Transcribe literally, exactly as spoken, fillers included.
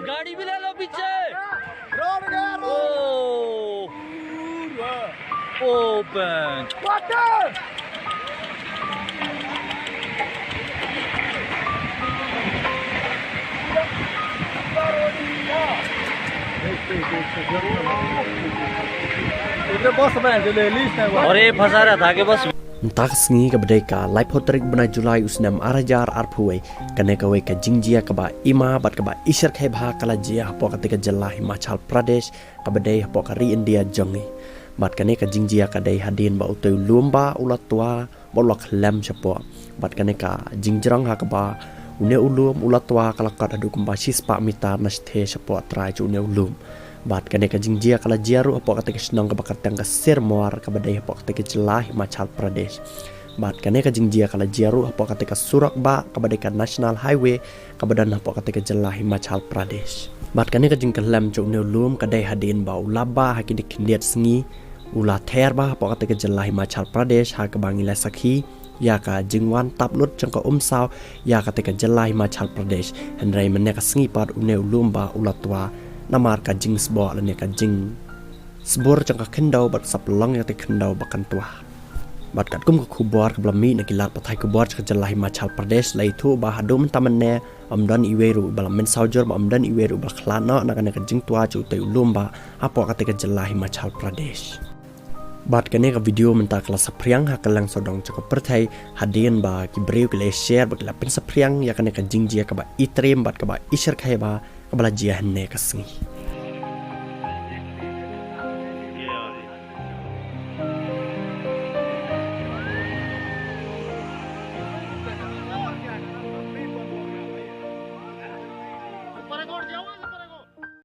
गाड़ी भी ले लो पीछे। ओ, ओ, बेंच। और ये फंसा रहा था कि बस। Mynta ka sngi kaba dei ka laiphew tarik bnai July u snem ar hajar arphew wei, kane kawei ka jingjia kaba ima bad kaba isyrkhei bha ka la jia hapoh katei ka jylla Himachal Pradesh, kaba dei hapoh ka ri India jong ngi. Bad kane ka jingjia ka dei hadien ba utei u lum ba u la twa bad u la khlem shapoh. Bad kane ka jingjrong ha kaba une u lum u la twa ka la kot haduh kumba shispah mitar na shatei shapoh trai jong une u lum. Bad kane ka jingjia ka la jia ruh hapoh katei ka shnong kaba kyrteng ka Sirmaur kaba dei hapoh katei ka jylla Himachal Pradesh. Bad kane ka jingjia ka la jia ruh hapoh katei ka surok bah kaba dei ka National Highway kaba don hapoh katei ka jylla Himachal Pradesh. Bad kane ka jingkhlem jong une u lum ka dei hadien ba u la bah ha kine ki khyndiat sngi u la ther bah hapoh katei ka jylla Himachal Pradesh ha kaba ngi la sakhi ïa ka jingwan tap lut jong ka umsaw ïa katei ka jylla Himachal Pradesh. Hynrei mynne ka sngi pat une u lum ba u la twa namar ka jingsboh lane ka jingsbur jong ka khyndew bad ka sa pynlong ïa katei ka khyndew ba kan twa. Bad katkum ka khubor kaba la mih na ki lad pathai khubor jong ka jylla Himachal Pradesh la ïathuh ba haduh mynta mynne ym don iwei ruh ba la mynsaw jur bad ym don iwei ruh ba la khlad noh na kane ka jingtwa jong utei u lum ba hapoh katei ka jylla Himachal Pradesh. Bad kane ka video mynta ka la saphriang ha ka liang sawdong jong ka pyrthei hadien ba ki briew ki la share bad ki la pynsaphriang ïa kane ka jingjia kaba itriem bad kaba isyrkhei ba kaba la jia hynne ka sngi.